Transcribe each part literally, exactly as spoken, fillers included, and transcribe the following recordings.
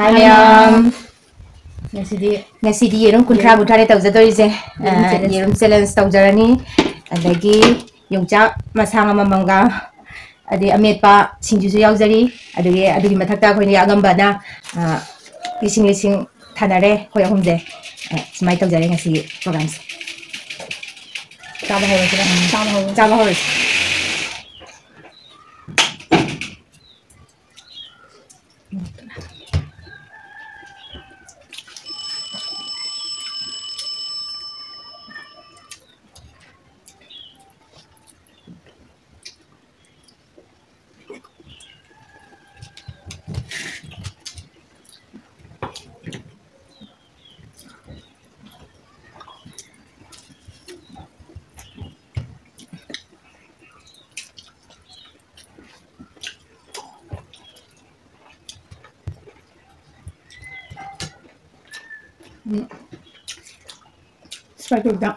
Hi, ꯃꯌꯥꯝ꯫ ꯉꯁꯤꯗꯤ ꯉꯁꯤꯗꯤ ꯌꯦꯔꯨꯝ ꯀꯨꯟꯊ꯭ꯔꯥ, ꯀꯨꯟꯊ꯭ꯔꯥꯅꯦ ꯇꯧꯖꯗꯣꯏꯁꯦ꯫ ꯌꯦꯔꯨꯝ ꯑ, challenge꯫ ꯌꯦꯔꯨꯝ challenge ꯇꯧꯖꯔꯅꯤ꯫ ꯑꯗꯒꯤ ꯌꯣꯡꯆꯥꯛ ꯃꯁꯥꯡ ꯑꯃꯃꯝꯒ, ꯑꯗꯩ ꯑꯃꯦꯠꯄ ꯁꯤꯡꯖꯨꯁꯨ ꯌꯥꯎꯖꯔꯤ꯫ ꯑꯗꯨꯒꯤ, ꯑꯗꯨꯒꯤ ꯃꯊꯛꯇ ꯑꯩꯈꯣꯏꯅ ꯑꯉꯝꯕꯅ, ꯑ, ꯂꯤꯁꯤꯡ ꯂꯤꯁꯤꯡ ꯊꯥꯅꯔꯦ ꯑꯩꯈꯣꯏ ꯑꯍꯨꯝꯁꯦ꯫ ꯑ, ꯁꯨꯃꯥꯏꯅ ꯇꯧꯖꯔꯦ ꯉꯁꯤꯒꯤ programꯁꯦ꯫ ꯆꯥꯕ ꯍꯧꯔꯁꯤꯔ? ꯆꯥꯕ ꯍꯧꯔꯁꯤ꯫ ꯆꯥꯕ ꯍꯧꯔꯁꯤ꯫ ꯎꯝ꯫ ꯁꯨꯃꯥꯏꯅ ꯇꯧꯗ꯫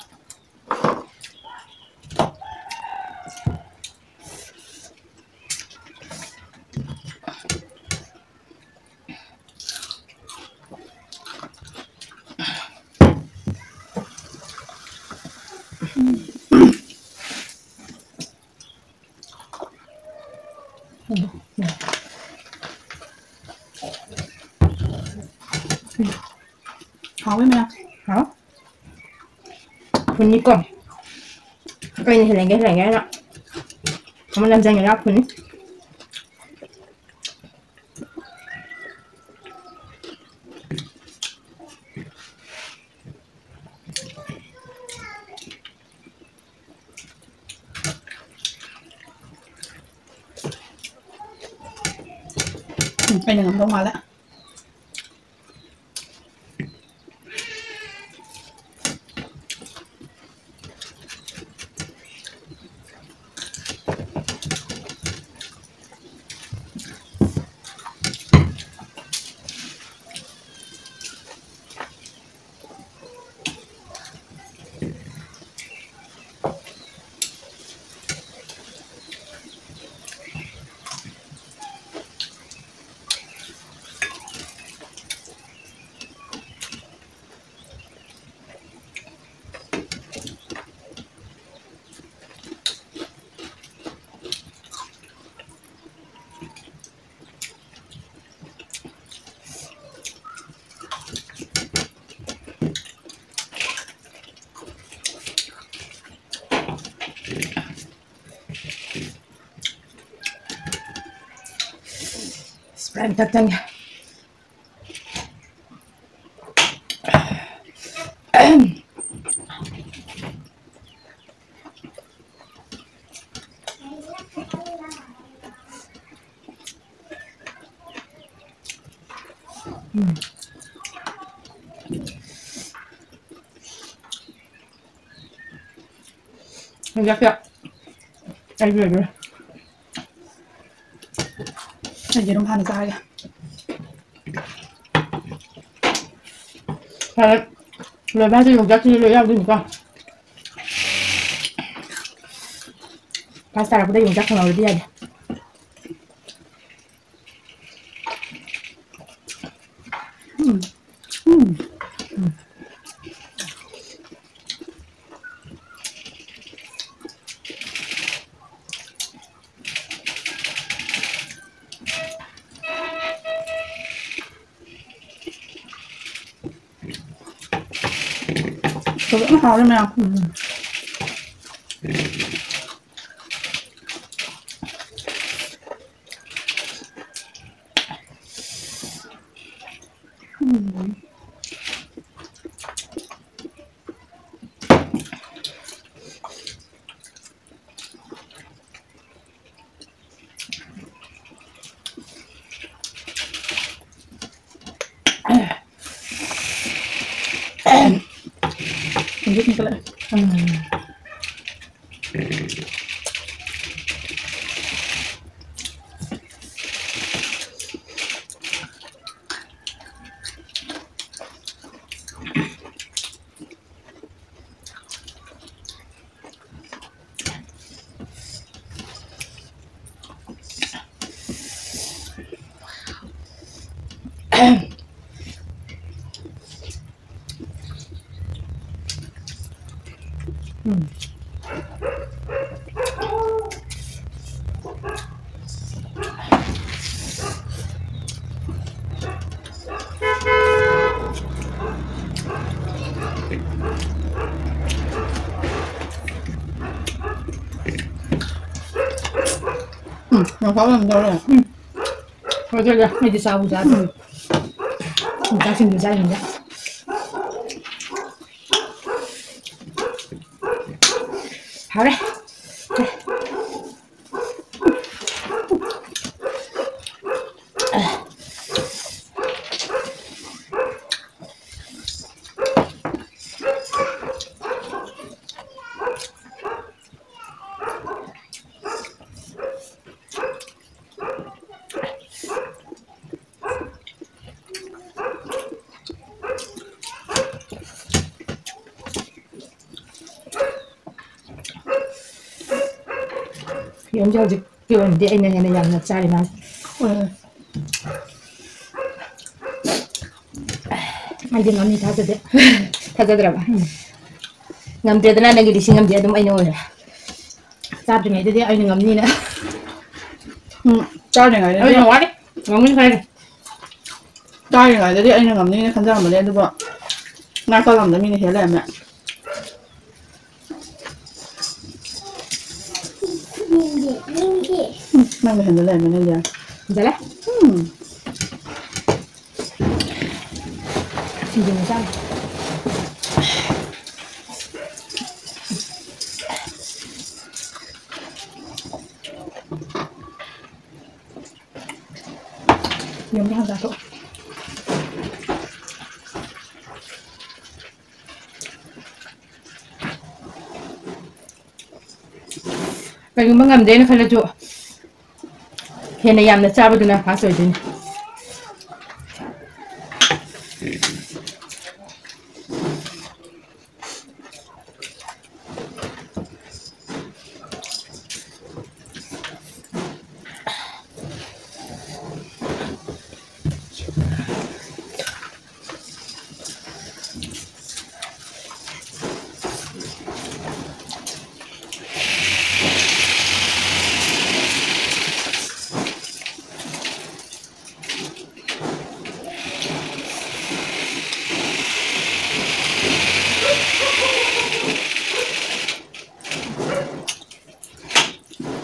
ꯍꯥꯎꯋꯦ ꯃꯌꯥꯝ꯫ ꯍꯥꯎ꯫ ꯐꯨꯟꯅꯤꯀꯣ꯫ ꯑꯩꯈꯣꯏꯅ ꯍꯦꯜꯂꯦꯡꯒꯦ ꯍꯦꯜꯂꯦꯡꯒꯦ ꯍꯥꯏꯅ ꯑꯃ ꯅꯝꯖꯟꯒꯦ ꯂꯥꯛꯄꯅꯤ꯫ ꯎꯝ, ꯑꯩꯅ ꯉꯝꯗꯧ ꯃꯥꯜꯂꯦ꯫ ꯄꯨꯔꯥ ꯏꯪꯊꯛ ꯊꯛꯅꯤ꯫ ꯎꯝ꯫ ꯍꯧꯖꯤꯛꯇꯤ ꯑꯩꯁꯨ ꯂꯩꯗꯣꯏꯔꯦ꯫ ꯑꯩ ꯌꯦꯔꯨꯝ ꯍꯥꯟꯅ ꯆꯥꯔꯒꯦ꯫ ꯐꯔꯦ꯫ ꯂꯣꯏꯕ ꯍꯥꯏꯁꯦ ꯌꯣꯡꯆꯥꯛꯁꯤꯁꯨ ꯂꯣꯏ ꯌꯥꯎꯗꯣꯏꯅꯤꯀꯣ꯫ ꯄꯥꯁ ꯇꯥꯔꯛꯄꯗ ꯌꯣꯡꯆꯥꯛ ꯐꯪꯍꯧꯔꯗꯤ ꯌꯥꯔꯦ꯫ ꯎꯝ꯫ ꯎꯝ꯫ ꯎꯝ꯫ ꯐꯖꯅ ꯍꯥꯎꯔꯦ ꯃꯌꯥꯝ꯫ ꯎꯝ꯫ ꯎꯝ꯫ ꯎꯝ꯫ ꯎꯝ꯫ ꯎꯝ, ꯌꯥꯝ ꯍꯥꯎꯔꯝꯗꯧꯔꯦ꯫ ꯎꯝ꯫ ꯑꯗꯨꯒ ꯑꯩꯗꯤ ꯆꯥꯕꯨ ꯆꯥꯗ꯭ꯔꯤ꯫ ꯆꯥꯁꯤꯟꯕꯤ ꯆꯥꯁꯤꯟꯕꯤ꯫ ꯍꯥꯎꯔꯦ꯫ ꯌꯦꯔꯨꯝꯁꯦ ꯍꯧꯖꯤꯛꯀꯤ ꯑꯣꯏꯅꯗꯤ ꯑꯩꯅ ꯍꯦꯟꯅ ꯌꯥꯝꯅ ꯆꯥꯔꯤ ꯃꯥꯜꯂꯦ꯫ ꯎꯝ꯫ ꯑꯩꯗꯤ ꯉꯝꯅꯤ ꯊꯥꯖꯗꯦ꯫ ꯊꯥꯖꯗ꯭ꯔꯕ? ꯎꯝ꯫ ꯉꯝꯗ꯭ꯔꯦꯗꯅ, ꯅꯪꯒꯤꯗꯤ ꯁꯤ ꯉꯝꯗꯦ, ꯑꯗꯨꯝ ꯑꯩꯅ ꯑꯣꯏꯔꯦ꯫ ꯆꯥꯗ꯭ꯔꯤꯉꯩꯗꯗꯤ ꯑꯩꯅ ꯉꯝꯅꯤꯅ꯫ ꯎꯝ, ꯆꯥꯗ꯭ꯔꯤꯉꯩꯗꯗꯤ ꯑꯩꯅ ꯋꯥꯔꯤ ꯉꯝꯅꯤ ꯈꯔꯗꯤ꯫ ꯆꯥꯔꯤꯉꯩꯗꯗꯤ ꯑꯩꯅ ꯉꯝꯅꯤꯅ ꯈꯟꯖꯔꯝꯕꯅꯦ, ꯑꯗꯨꯒ ꯉꯥ ꯆꯥ ꯂꯝꯗ ꯃꯤꯅ ꯍꯦꯜ ꯂꯩꯔꯝꯃꯦ꯫ ꯎꯝ, ꯅꯪꯅ ꯍꯦꯟꯖꯜ ꯂꯩꯔꯝꯃꯦ, ꯅꯪꯗꯤ꯫ ꯍꯦꯟꯖꯜꯂꯦ꯫ ꯎꯝ꯫ ꯁꯤꯡꯖꯨ ꯃꯆꯥ ꯑꯃ꯫ ꯌꯦꯔꯨꯝꯗꯣ ꯍꯥꯟꯅ ꯆꯥꯊꯣꯛꯑꯣ꯫ ꯀꯩꯒꯨꯝꯕ ꯉꯝꯗꯦꯅ ꯈꯜꯂꯁꯨ, ꯍꯦꯟꯅ ꯌꯥꯝꯅ ꯆꯥꯕꯗꯨꯅ ꯐꯥꯁ ꯑꯣꯏꯗꯣꯏꯅꯤ꯫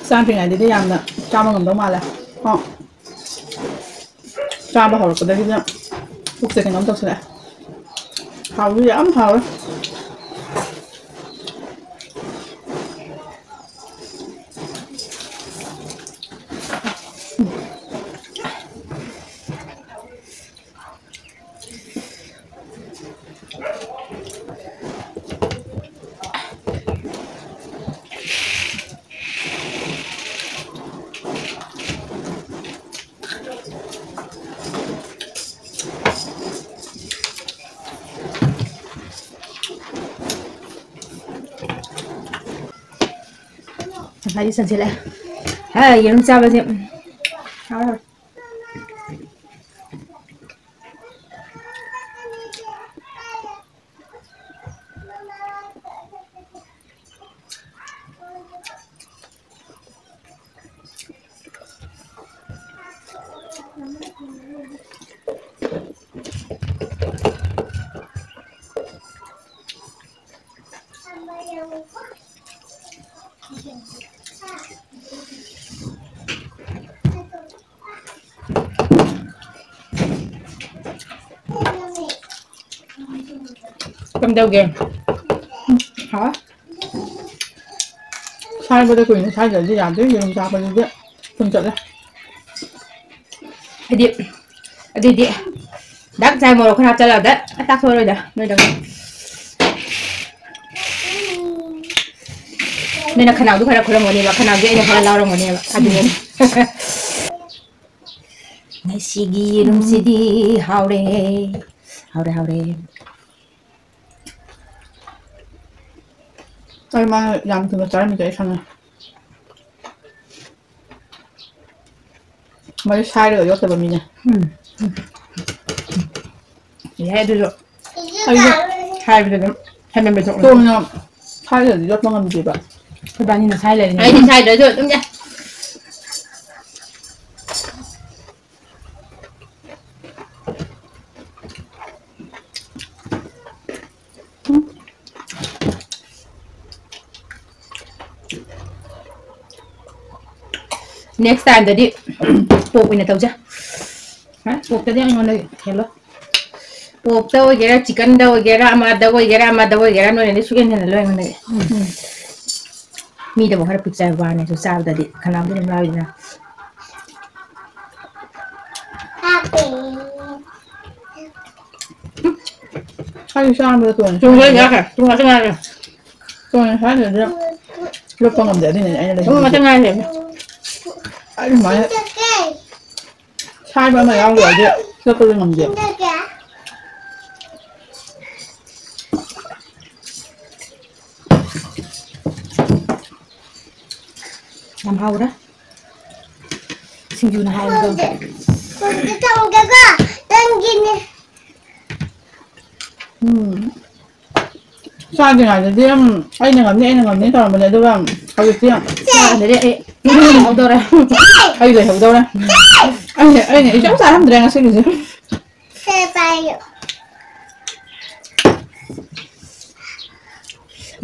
ꯆꯥꯗ꯭ꯔꯤꯉꯩꯗꯗꯤ ꯌꯥꯝꯅ ꯆꯥꯕ ꯉꯝꯗꯧ ꯃꯥꯜꯂꯦ꯫ ꯑꯣ꯫ ꯆꯥꯕ ꯍꯧꯔꯛꯄꯗꯒꯤꯅ ꯄꯨꯛꯁꯦ ꯀꯩꯅꯣꯝ ꯇꯧꯁꯤꯜꯂꯛꯑꯦ꯫ ꯍꯥꯎꯁꯨ ꯌꯥꯝ ꯍꯥꯎꯋꯦ꯫ ꯉꯁꯥꯏꯗꯤ ꯆꯟꯁꯤꯜꯂꯛꯑꯦ꯫ ꯍꯥ, ꯌꯦꯔꯨꯝ ꯆꯥꯕꯁꯦ꯫ ꯎꯝ꯫ ꯍꯥꯎꯔꯦ, ꯍꯥꯎꯔꯦ꯫ ꯀꯝꯗꯧꯒꯦ? ꯍꯥꯎ? ꯁꯥꯏꯕꯗ ꯀꯨꯏꯅ ꯁꯥꯏꯗ꯭ꯔꯗꯤ ꯌꯥꯗꯦ, ꯌꯦꯔꯨꯝ ꯆꯥꯕꯗꯨꯗꯤ ꯊꯨꯝ ꯆꯠꯂꯦ꯫ ꯍꯥꯏꯗꯤ, ꯑꯗꯨꯏꯗꯤ ꯗꯥꯛ ꯆꯥꯏ ꯃꯣꯔꯣꯛ ꯈꯔ ꯍꯥꯞꯆꯜꯂꯒ ꯇꯥꯛꯊꯣꯛꯑꯔꯣꯏꯗ, ꯅꯣꯏꯗ꯫ ꯅꯣꯏꯅ ꯈꯅꯥꯎꯗꯨ ꯈꯔ ꯈꯨꯔꯝꯒꯅꯦꯕ, ꯈꯅꯥꯎꯗꯤ ꯑꯩꯅ ꯈꯔ ꯂꯥꯎꯔꯝꯒꯅꯦꯕ, ꯑꯗꯨꯅꯅꯦ꯫ ꯉꯁꯤꯒꯤ ꯌꯦꯔꯨꯝꯁꯤꯗꯤ ꯍꯥꯎꯔꯦ, ꯍꯥꯎꯔꯦ, ꯍꯥꯎꯔꯦ꯫ ꯑꯩ ꯃꯥꯅ ꯌꯥꯝ ꯊꯨꯅ ꯆꯥꯔꯝꯃꯤꯁꯦ ꯑꯩ ꯈꯪꯉꯦ꯫ ꯃꯔꯤ ꯁꯥꯏꯔꯒ ꯌꯣꯠꯇꯕ ꯃꯤꯅꯦ꯫ ꯎꯝ꯫ ꯌꯥꯏ, ꯑꯗꯨꯁꯨ꯫ ꯑꯩꯁꯨ ꯁꯥꯏꯕꯗ ꯑꯗꯨꯝ ꯍꯦꯟꯃꯟꯕ ꯊꯣꯛꯅ ꯇꯣꯡꯅ ꯁꯥꯏꯗ꯭ꯔꯗꯤ ꯌꯣꯠꯄ ꯉꯝꯗꯦꯕ꯫ ꯑꯩꯈꯣꯏꯕꯥꯅꯤꯅ ꯁꯥꯏ ꯂꯩꯔꯤꯅꯦ꯫ ꯑꯩꯗꯤ ꯁꯥꯏꯗ꯭ꯔꯁꯨ ꯑꯗꯨꯝ ꯌꯥꯏ꯫ Next timeꯗꯗꯤ pork ꯑꯣꯏꯅ ꯇꯧꯖꯦ꯫ ꯍꯥ? ꯄꯣꯛꯇꯗꯤ ꯑꯩꯉꯣꯟꯗ ꯍꯦꯜꯂꯣ꯫ ꯄꯣꯛꯇ ꯑꯣꯏꯒꯦꯔꯥ, ꯆꯤꯛꯀꯟꯗ ꯑꯣꯏꯒꯦꯔꯥ, ꯑꯃꯗ ꯑꯣꯏꯒꯦꯔꯥ, ꯑꯃꯗ ꯑꯣꯏꯒꯦꯔꯥ, ꯅꯣꯏꯅꯗꯤ ꯁꯨꯛꯍꯦꯟ ꯍꯦꯜꯂꯜꯂꯣꯏ ꯑꯩꯉꯣꯟꯗꯒꯤ꯫ ꯎꯝ꯫ ꯃꯤꯗꯕꯨ ꯈꯔ ꯄꯤꯛꯆꯕ ꯋꯥꯅꯤ, ꯑꯗꯨ ꯆꯥꯕꯗꯗꯤ ꯈꯅꯥꯎꯗꯤ ꯑꯗꯨꯝ ꯂꯥꯎꯏꯗꯅ꯫ ꯑꯩ ꯆꯥꯕꯗ ꯇꯣꯏꯅ ꯇꯨꯡꯗ ꯌꯥꯈ꯭ꯔꯦ꯫ ꯇꯨꯡ ꯉꯥꯛꯇ ꯉꯥꯏꯔꯦ꯫ ꯇꯣꯏꯅ ꯆꯥꯗ꯭ꯔꯗꯤ ꯂꯨꯞꯄ ꯉꯝꯗꯦ, ꯑꯗꯨꯅꯅꯦ ꯑꯩꯅ ꯇꯨꯡ ꯉꯥꯛꯇ ꯂꯩꯍꯟꯗ꯭ꯔꯤꯁꯦ꯫ ꯉꯥꯏꯔꯦ꯫ ꯑꯩ ꯁꯨꯃꯥꯏꯅ ꯁꯥꯏꯕ ꯑꯃ ꯌꯥꯎꯗ꯭ꯔꯗꯤ ꯆꯠꯄꯁꯨ ꯉꯝꯗꯦ꯫ ꯌꯥꯝ ꯍꯥꯎꯔꯦ꯫ ꯁꯤꯡꯖꯨꯅ ꯍꯥꯏꯕꯗꯣ꯫ ꯈꯣꯡꯁꯦ, ꯈꯣꯡꯁꯦ ꯊꯝꯒꯦꯀꯣ꯫ ꯅꯪꯒꯤꯅꯦ꯫ ꯎꯝ꯫ ꯆꯥꯗ꯭ꯔꯤꯉꯩꯗꯗꯤ, ꯎꯝ, ꯑꯩꯅ ꯉꯝꯅꯤ, ꯑꯩꯅ ꯉꯝꯅꯤ ꯇꯧꯔꯝꯕꯅꯦ, ꯑꯗꯨꯒ ꯍꯧꯖꯤꯛꯇꯤ ꯆꯥꯗ꯭ꯔꯗꯤ ꯑꯩ ꯂꯩꯍꯧꯗꯧꯔꯦ꯫ ꯑꯩ ꯂꯩꯍꯧꯗꯧꯔꯦ꯫ ꯑꯩꯅ, ꯑꯩꯅ ꯏꯆꯥ ꯆꯥꯔꯝꯗ꯭ꯔꯦ ꯉꯁꯤꯒꯤꯁꯦ꯫ ꯁꯦ ꯄꯥꯏꯌꯨ꯫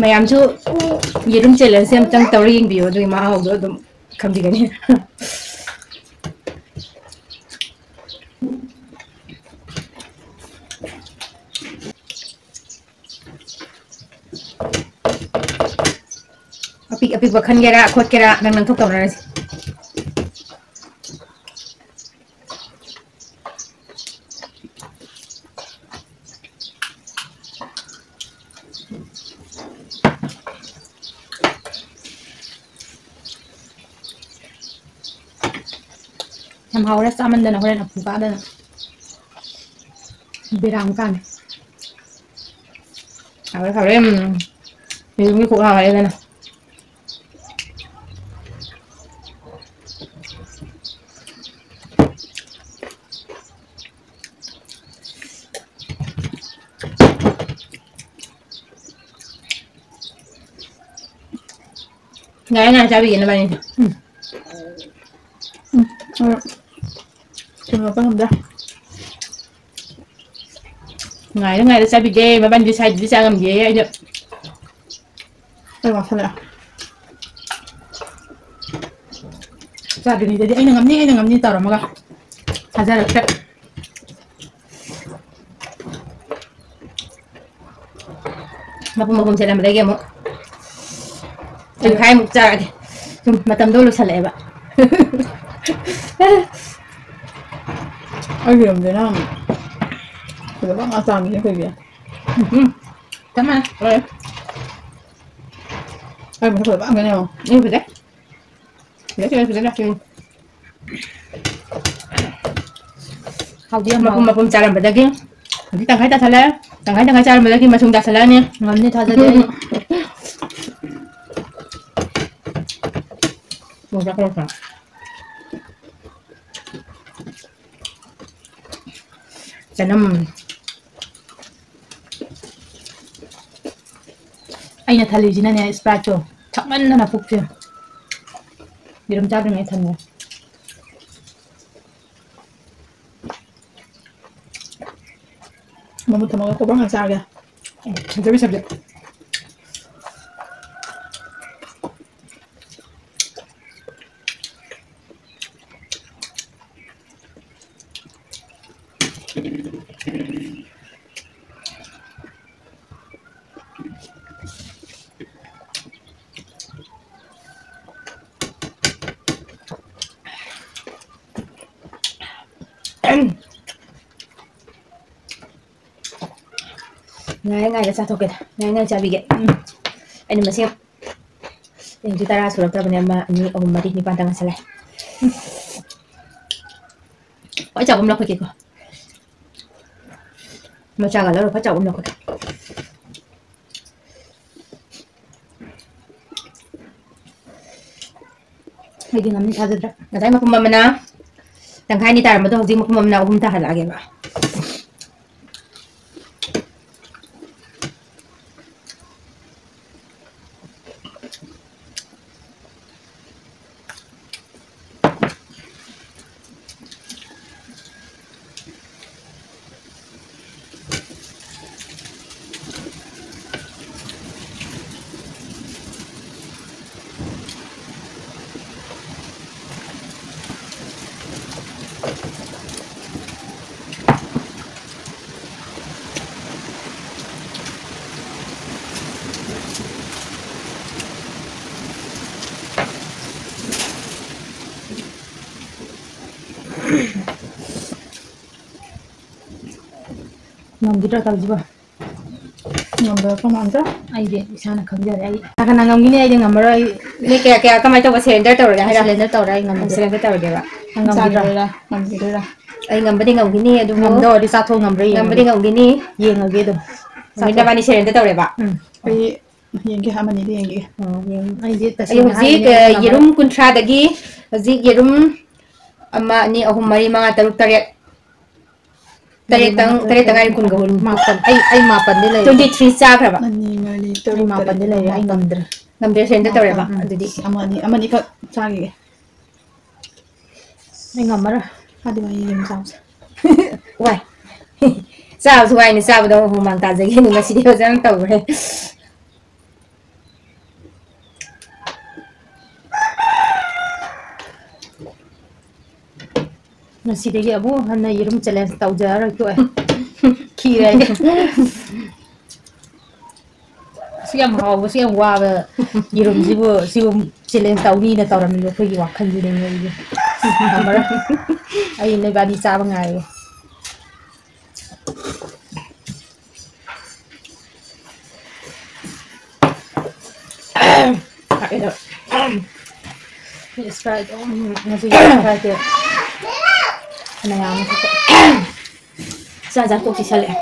ꯃꯌꯥꯝꯁꯨ ꯌꯦꯔꯨꯝ challenge ꯁꯦ ꯑꯝꯇꯪ ꯇꯧꯔ ꯌꯦꯡꯕꯤꯌꯨ, ꯑꯗꯨꯒꯤ ꯃꯍꯥꯎꯗꯣ ꯑꯗꯨꯝ ꯈꯪꯕꯤꯒꯅꯤ꯫ ꯑꯄꯤꯛ ꯑꯄꯤꯛꯄ ꯈꯟꯒꯦꯔꯥ ꯈꯣꯠꯀꯦꯔꯥ ꯅꯪ ꯅꯪꯊꯣꯛ ꯇꯧꯅꯔꯁꯤ꯫ ꯌꯥꯝ ꯍꯥꯎꯔꯦ, ꯆꯥꯃꯟꯗꯅ ꯍꯣꯔꯦꯟ ꯑꯐꯨ ꯀꯥꯗꯅ ꯕꯦꯔꯥ ꯑꯃꯨꯛ ꯀꯥꯅꯤ꯫ ꯍꯥꯎꯔꯦ, ꯍꯥꯎꯔꯦ, ꯎꯝ꯫ ꯌꯦꯔꯨꯝꯒꯤ ꯈꯨꯍꯥꯎ ꯍꯥꯏꯔꯦꯗꯅ꯫ ꯉꯥꯏ ꯉꯥꯏ ꯆꯥꯕꯤꯒꯦ ꯅꯕꯥꯅꯤ꯫ ꯎꯝ꯫ ꯎꯝ, ꯎꯝ꯫ ꯊꯤꯜꯂꯛꯄ ꯉꯝꯗꯦ꯫ ꯉꯥꯏꯔ ꯉꯥꯏꯔ ꯆꯥꯕꯤꯒꯦ, ꯃꯕꯥꯅꯤꯗꯤ ꯁꯥꯏꯗꯗꯤ ꯆꯥ ꯉꯝꯗꯦ ꯑꯩꯁꯨ꯫ ꯑꯩ ꯋꯥꯁꯜꯂꯛꯑꯦ꯫ ꯆꯥꯗ꯭ꯔꯤꯉꯩꯗꯗꯤ "ꯑꯩꯅ ꯉꯝꯅꯤ, ꯑꯩꯅ ꯉꯝꯅꯤ" ꯇꯧꯔꯝꯃꯒ ꯊꯥꯖꯔꯛꯇ꯭ꯔꯦ꯫ ꯃꯄꯨꯝ ꯃꯄꯨꯝ ꯆꯦꯜꯂꯝꯕꯗꯒꯤ ꯑꯃꯨꯛ ꯇꯪꯈꯥꯏꯃꯨꯛ ꯆꯥꯔꯒꯦ꯫ ꯁꯨꯝ ꯃꯇꯝꯗꯣ ꯂꯣꯏꯁꯜꯂꯛꯑꯦꯕ꯫ ꯑꯩꯒꯤ ꯌꯨꯝꯗꯅ ꯐꯖꯕ ꯉꯥꯛ ꯆꯥꯕꯅꯦ ꯑꯩꯈꯣꯏꯒꯤ꯫ ꯎꯝ, ꯆꯞ ꯃꯥꯟꯅꯩ꯫ ꯍꯣꯏ꯫ ꯑꯩ ꯃꯁꯛ ꯐꯖꯕ ꯉꯥꯛꯇꯅꯦ ꯌꯦꯡꯉꯣ꯫ ꯎꯝ, ꯐꯖꯩ꯫ ꯐꯖꯩ, ꯐꯖꯩ, ꯐꯖꯅ꯫ ꯎꯝ꯫ ꯍꯥꯎꯗꯤ ꯌꯥꯝ ꯃꯄꯨꯝ ꯍꯥꯎꯋꯦ꯫ ꯃꯄꯨꯝ ꯆꯥꯔꯝꯕꯗꯒꯤ ꯍꯧꯖꯤꯛ ꯇꯪꯈꯥꯏ ꯇꯥꯁꯜꯂꯦ꯫ ꯇꯪꯈꯥꯏ ꯇꯪꯈꯥꯏ ꯆꯥꯔꯝꯕꯗꯒꯤ ꯃꯁꯨꯡ ꯇꯥꯁꯜꯂꯛꯑꯅꯤ꯫ ꯉꯝꯅꯤ ꯊꯥꯖꯗꯦ ꯑꯩ꯫ ꯃꯣꯔꯣꯛ ꯆꯥꯛꯄ ꯂꯣꯏꯈ꯭ꯔꯦ꯫ ꯆꯅꯝ꯫ ꯑꯩꯅ ꯊꯜꯂꯤꯁꯤꯅꯅꯦ, Spriteꯇꯣ ꯊꯛꯃꯟꯗꯅ ꯄꯨꯛꯁꯦ꯫ ꯌꯦꯔꯨꯝ ꯆꯥꯗ꯭ꯔꯤꯉꯩ ꯊꯟꯕ꯫ ꯃꯃꯨꯠ ꯊꯝꯃꯒ ꯀꯣꯕꯔ ꯉꯥꯛ ꯆꯥꯔꯒꯦ꯫ ꯎꯝ, ꯐꯖꯕꯤ ꯁꯕꯖꯦꯛ꯫ ꯉꯥꯏ ꯉꯥꯏꯗ ꯆꯥꯊꯣꯛꯀꯦꯗ꯫ ꯉꯥꯏ ꯉꯥꯏ ꯆꯥꯕꯤꯒꯦ꯫ ꯎꯝ꯫ ꯑꯩꯅ ꯃꯁꯤꯡ ꯌꯦꯡꯁꯤ, ꯇꯔꯥ ꯁꯨꯔꯛꯇ꯭ꯔꯕꯅꯦ꯫ ꯑꯃ, ꯑꯅꯤ, ꯑꯍꯨꯝ, ꯃꯔꯤ, ꯅꯤꯄꯥꯟ ꯇ ꯉꯥꯏꯁꯜꯂꯦ꯫ ꯎꯝ꯫ ꯈ꯭ꯋꯥꯏ ꯆꯥꯎꯕ ꯑꯃ ꯂꯧꯈꯠꯀꯦꯀꯣ꯫ ꯃꯆꯥꯒ ꯂꯧꯔ ꯈ꯭ꯋꯥꯏ ꯆꯥꯎꯕ ꯑꯃ ꯂꯧꯈꯠꯀꯦ꯫ ꯑꯩꯗꯤ ꯉꯝꯅꯤ ꯊꯥꯖꯗ꯭ꯔꯦ꯫ ꯉꯁꯥꯏ ꯃꯄꯨꯝ ꯑꯃꯅ ꯇꯪꯈꯥꯏ ꯑꯅꯤ ꯇꯥꯔꯝꯕꯗꯣ ꯍꯧꯖꯤꯛ ꯃꯄꯨꯝ ꯑꯃꯅ ꯑꯍꯨꯝ ꯇꯥꯍꯜꯂꯛꯑꯒꯦꯕ꯫ ꯉꯝꯈꯤꯗ꯭ꯔꯥ ꯇꯧꯁꯤꯕꯣ? ꯉꯝꯕ꯭ꯔꯥ ꯀꯃꯥꯟꯗ? ꯑꯩꯗꯤ ꯏꯁꯥꯅ ꯈꯪꯖꯔꯦ꯫ ꯑꯩ ꯀꯅꯥ ꯉꯝꯈꯤꯅꯤ? ꯑꯩꯗꯤ ꯉꯝꯃꯔꯣꯏ꯫ ꯑꯩ ꯃꯤ ꯀꯌꯥ ꯀꯌꯥ ꯀꯃꯥꯏꯅ ꯇꯧꯕ? ꯁꯔꯦꯟꯗꯔ ꯇꯧꯔꯒꯦ ꯍꯥꯏꯔ? ꯁꯔꯦꯟꯗꯔ ꯇꯧꯔꯦ꯫ ꯑꯩ ꯉꯝꯗ꯭ꯔꯦ꯫ ꯁꯔꯦꯟꯗꯔ ꯇꯧꯔꯒꯦꯕ꯫ ꯅꯪ ꯉꯝꯈꯤꯗ꯭ꯔꯥ? ꯆꯥꯈꯤꯗꯣꯏꯔꯥ? ꯉꯝꯈꯤꯗꯣꯏꯔꯥ? ꯑꯩ ꯉꯝꯕꯗꯤ ꯉꯝꯈꯤꯅꯤ, ꯑꯗꯨꯕꯨ ꯉꯝꯗꯧꯔꯗꯤ ꯆꯥꯊꯣꯛ ꯉꯝꯕ꯭ꯔꯥ ꯉꯝꯕꯗꯤ ꯌꯦꯡꯉꯒꯦ꯫ ꯉꯝꯈꯤꯅꯤ꯫ ꯌꯦꯡꯉꯒꯦ ꯑꯗꯨꯝ꯫ ꯅꯨꯃꯤꯠ ꯅꯕꯥꯅꯤ ꯁꯔꯦꯟꯗꯔ ꯇꯧꯔꯦꯕ? ꯎꯝ꯫ ꯑꯩ ꯌꯦꯡꯒꯦ, ꯑꯃꯅꯤꯗꯤ ꯌꯦꯡꯒꯦ꯫ ꯑꯣ, ꯌꯦꯡ-, ꯑꯩꯗꯤ ꯑꯩ ꯇꯁꯦꯡꯅ ꯍꯧꯖꯤꯛ, ꯍꯥꯏꯔꯕꯅꯤꯅ ꯑ, ꯉꯝꯃꯔꯣꯏ꯫ ꯌꯦꯔꯨꯝ ꯀꯨꯟꯊ꯭ꯔꯥꯗꯒꯤ ꯍꯧꯖꯤꯛ ꯌꯦꯔꯨꯝ ꯑꯃ, ꯑꯅꯤ, ꯑꯍꯨꯝ, ꯃꯔꯤ, ꯃꯉꯥ, ꯇꯔꯨꯛ, ꯇꯔꯦꯠ꯫ ꯇꯔꯦꯠꯇꯪ, ꯃꯉꯥ, ꯇꯔꯦꯠꯇ ꯉꯥꯏꯔꯤ, ꯀꯨꯟꯒ ꯍꯨꯝ꯫ ꯃꯥꯄꯟ꯫ ꯑꯩ, ꯑꯩ ꯃꯥꯄꯟꯗꯤ ꯂꯩꯔꯦ꯫ Twenty three ꯆꯥꯈ꯭ꯔꯕ? ꯑꯅꯤ, ꯃꯔꯤ, ꯇꯔꯨꯛ, ꯑꯩ ꯃꯥꯄꯟꯗꯤ ꯇꯔꯦꯠ, ꯂꯩꯔꯦ꯫ ꯑꯩ ꯃꯥꯄꯟ꯫ ꯉꯝꯗ꯭ꯔꯦ꯫ ꯉꯝꯗ꯭ꯔꯦ, ꯁꯔꯦꯟꯗꯔ ꯇꯧꯔꯦꯕ? ꯃꯥꯄꯟ꯫ ꯎꯝ꯫ ꯑꯗꯨꯗꯤ ꯑꯃ, ꯑꯅꯤ, ꯑꯃꯅꯤꯈꯛ ꯆꯥꯈꯤꯒꯦ꯫ ꯑꯩ ꯉꯝꯃꯔꯣꯏ꯫ ꯑꯗꯨ ꯑꯩ ꯌꯦꯔꯨꯝ ꯆꯥꯕꯁꯦ꯫ ꯋꯥꯏ꯫ ꯆꯥꯕꯁꯨ ꯋꯥꯏꯅꯦ, ꯆꯥꯕꯗ ꯍꯨꯃꯥꯡ ꯇꯥꯖꯈꯤꯅꯤ꯫ ꯉꯁꯤꯗꯤ ꯐꯖꯅ ꯇꯧꯈ꯭ꯔꯦ꯫ ꯉꯁꯤꯗꯒꯤ ꯑꯃꯨꯛ ꯍꯟꯅ ꯌꯦꯔꯨꯝ challenge ꯇꯧꯖꯔꯔꯣꯏ, ꯇꯣꯛꯑꯦ꯫ ꯈꯤꯔꯦ ꯑꯩ꯫ ꯑꯁꯨꯛ ꯌꯥꯝ ꯍꯥꯎꯕ, ꯑꯁꯨꯛ ꯌꯥꯝ ꯋꯥꯕ ꯌꯦꯔꯨꯝꯁꯤꯕꯨ, ꯁꯤꯕꯨ challenge ꯇꯧꯅꯤꯅ ꯇꯧꯔꯝꯃꯤꯕ ꯑꯩꯈꯣꯏꯒꯤ ꯋꯥꯈꯜꯁꯤꯗ ꯉꯛꯏꯁꯦ꯫ ꯉꯝꯃꯔꯣꯏ꯫ ꯑꯩ ꯅꯣꯏꯕꯥꯅꯤ ꯆꯥꯕ ꯉꯥꯏꯔꯦ꯫ ꯊꯛꯑꯦꯗꯣ꯫ Sprite, ꯎꯝ, ꯉꯁꯤ Sprite ꯁꯦ ꯐꯅꯌꯥꯝ ꯊꯛꯄ꯫ ꯆꯥ ꯆꯥ ꯀꯣꯛ ꯆꯤꯛꯁꯜꯂꯛꯑꯦ꯫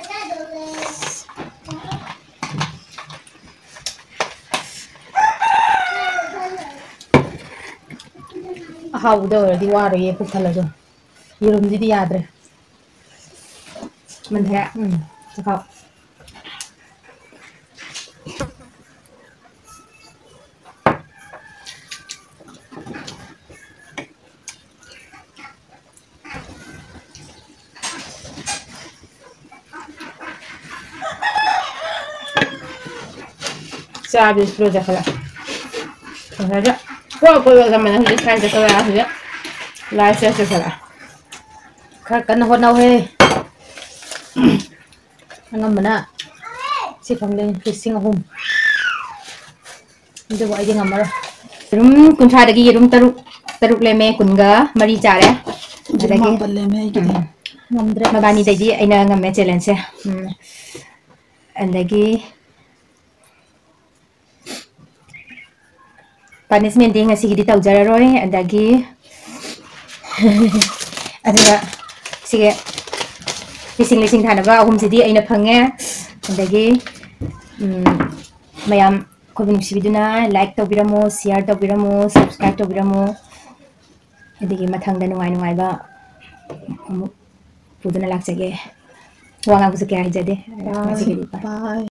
ꯑꯍꯥꯎꯕꯗ ꯑꯣꯏꯔꯗꯤ ꯋꯥꯔꯣꯏꯌꯦ ꯄꯨꯛ ꯊꯜꯂꯁꯨ꯫ ꯌꯦꯔꯨꯝꯁꯤꯗꯤ ꯌꯥꯗ꯭ꯔꯦ꯫ ꯃꯟꯊꯔꯦ꯫ ꯎꯝ꯫ ꯆꯈꯥꯎ꯫ ꯆꯥꯕꯗꯤ slow ꯆꯠꯈꯠꯂꯦ꯫ ꯉꯁꯥꯏꯗ ꯄꯣꯔ ꯄꯣꯔ ꯆꯥꯃꯟꯗꯅ ꯍꯧꯖꯤꯛ ꯁ꯭ꯋꯥꯏꯗ ꯆꯠꯈꯠꯂꯛꯑꯦ꯫ ꯍꯧꯖꯤꯛ ꯂꯥꯏ ꯁ꯭ꯋꯥꯏꯗ ꯆꯠꯈꯠꯂꯛꯑꯦ꯫ ꯈꯔ ꯀꯟꯅ ꯍꯣꯠꯅꯧꯍꯦ꯫ ꯑꯉꯝꯕꯅ ꯁꯤ ꯐꯪꯗꯣꯏꯅꯤ, ꯂꯤꯁꯤꯡ ꯑꯍꯨꯝ꯫ ꯑꯗꯨꯕꯨ ꯑꯩꯗꯤ ꯉꯝꯃꯔꯣꯏ꯫ ꯌꯦꯔꯨꯝ ꯀꯨꯟꯊ꯭ꯔꯥꯗꯒꯤ ꯌꯦꯔꯨꯝ ꯇꯔꯨꯛ, ꯇꯔꯨꯛ ꯂꯦꯝꯃꯦ, ꯀꯨꯟꯒ ꯃꯔꯤ ꯆꯥꯔꯦ꯫ ꯌꯦꯔꯨꯝ ꯑꯗꯒꯤ ꯃꯥꯄꯟ ꯂꯦꯝꯃꯦ ꯑꯩꯒꯤꯗꯤ꯫ ꯎꯝ꯫ ꯉꯝꯗ꯭ꯔꯦ꯫ ꯃꯕꯥꯅꯤꯗꯩꯗꯤ ꯑꯩꯅ ꯉꯝꯃꯦ ꯆꯦꯂꯦꯟꯖꯁꯦ꯫ ꯎꯝ꯫ ꯑꯗꯒꯤ ꯄꯅꯤꯁꯃꯦꯟꯗꯤ ꯉꯁꯤꯒꯤꯗꯤ ꯇꯧꯖꯔꯔꯣꯏ꯫ ꯑꯗꯒꯤ ꯑꯗꯨꯒ ꯁꯤꯒꯤ ꯂꯤꯁꯤꯡ ꯂꯤꯁꯤꯡ ꯊꯥꯅꯕ ꯑꯍꯨꯝꯁꯤꯗꯤ ꯑꯩꯅ ꯐꯪꯉꯦ꯫ ꯑꯗꯒꯤ ꯎꯝ, ꯃꯌꯥꯝ ꯑꯩꯈꯣꯏꯕꯨ ꯅꯨꯡꯁꯤꯕꯤꯗꯨꯅ ꯂꯥꯏꯛ ꯇꯧꯕꯤꯔꯝꯃꯨ, ꯁꯤꯌꯥꯔ ꯇꯧꯕꯤꯔꯝꯃꯨ, ꯁꯕꯁꯀ꯭ꯔꯥꯏꯕ ꯇꯧꯕꯤꯔꯝꯃꯨ꯫ ꯑꯗꯒꯤ ꯃꯊꯪꯗ ꯅꯨꯡꯉꯥꯏ ꯅꯨꯡꯉꯥꯏꯕ ꯑꯃꯨꯛ ꯄꯨꯗꯨꯅ ꯂꯥꯛꯆꯒꯦ꯫ ꯋꯥ ꯉꯥꯡꯕꯁꯨ ꯀꯌꯥ ꯍꯩꯖꯗꯦ꯫ ꯉꯁꯤꯒꯤꯗꯤ bye꯫ Bye꯫